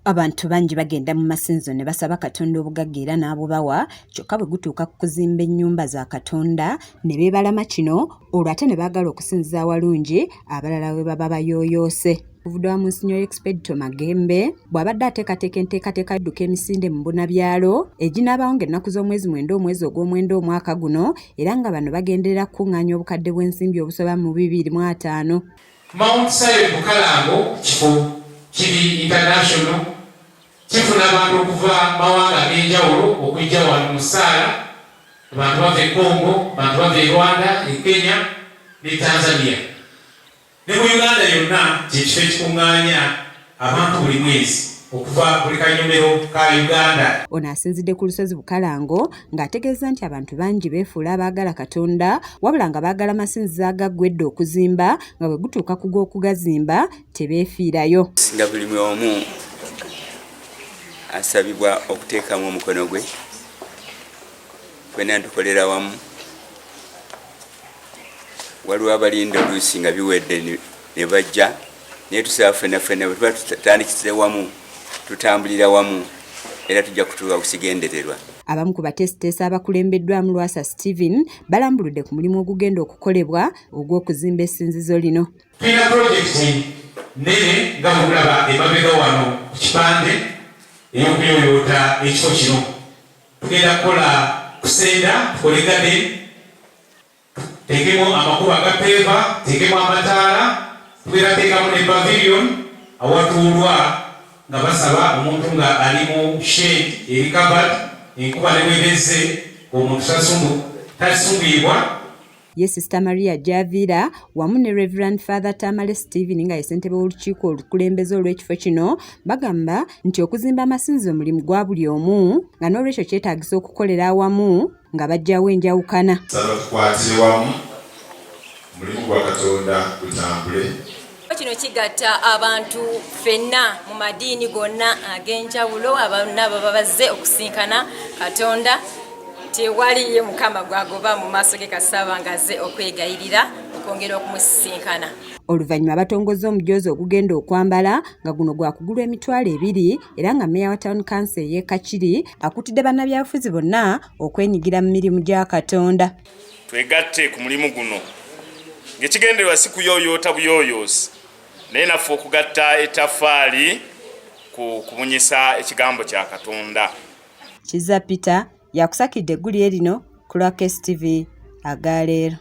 Abantu bangi bagenda mu masinzizo ne basaba Katonda obugagga era n'abubawa, kyokka bwe gutuuka ku kuzimba ennyumba za Katonda ne beebalama kino, olwo ate ne baagala okusinziza awalungi abalala we baba bayooyoose. Kuvudde wa Munsinyoli Expedito Magembe bw'abadde ateekateeka enteekateeka y'okudduka emisinde mu mbunabyalo eginaabaawo ng'ennaku z'omwezi mwenda omwezi ogw'omwenda omwaka guno era nga bano bagenderera kukuŋŋaanya obukadde bw'ensimbi obusoba mu 250. Mount Zion Bukalango kifo kiri international, kifuna abantu okuva mawanga ag'enjawulo okujja wano mu ssaala. Abantu bava e Congo, abantu bava e Rwanda, e Kenya ne Tanzania ne mu Uganda yonna. Kyekifo ekikuŋŋaanya abantu buli mwezi okuva buli kanyomero ka Uganda. Ono asinzidde ku lusozi Bukalango ng'ategeeza nti abantu bangi beefuula abaagala Katonda, wabula nga baagala masinzizo agaggwa edda okuzimba, nga bwe gutuuka ku gw'okugazimba tebeefiirayo. Singa buli omu asabibwa okuteekamu omukono gwe, ffenna tukolera wamu. Waliwo abalinda oluusi nga biwedde ne bajja, naye tusaba ffenna ffenna bwe tuba tutandikisize wamu, tutambulira wamu, era tujja kutuuka ku kigendererwa. Abamu ku bateesiteesi abakulembeddwamu Lwasa Steven balambuludde ku mulimu ogugenda okukolebwa ogw'okuzimba essinzizo lino. Tulina pulojekiti nnene nga bwe mulaba emabega wano ku kipande ey'okuyooyoota ekifo kino. Tugenda kukola kusenda, tukole garden, tuteekemu amakubo aga paver, tuteekemu amataala, tugenda teekamu ne pavilion awatuulwa nga basaba, omuntu nga ali mu shade eri covered, enkuba ne bwebezze omuntu tasunguyibwa. Ye Sister Maria Javiira wamu ne Reverend Father Tamale Steven nga ye ssentebe w'olukiiko olukulembeze olw'ekifo kino bagamba nti okuzimba amasinzizo mulimu gwa buli omu, nga n'olwekyo kyetaagisa okukolera awamu nga baggyawo enjawukana. Saba tukwatire wamu omulimu gwa Katonda gutambule. Kino kigatta abantu ffenna mu madiini gonna ag'enjawulo, abonna baba bazze okusinkana Katonda. Tewali ye Mukama gwagoba mu maaso ge kasaba nga azze okwegayirira okwongera okumusisinkana. Oluvannyuma batongozza omujoozi ogugenda okwambala, nga guno gwakugulwa 20,000, era nga mmeeya wa Town Council ey'e Kakiri akutidde bannabyabufuzi bonna okwenyigira mu mirimu gya Katonda. Twegatte ku mulimu guno ng'ekigendererwa si kuyooyoota buyooyoosi, naye naffe okugatta ettaffaali ku kubunyisa ekigambo kya Katonda. Kiza Peter yakusakidde eggulire lino ku lwa KSTV agaleero.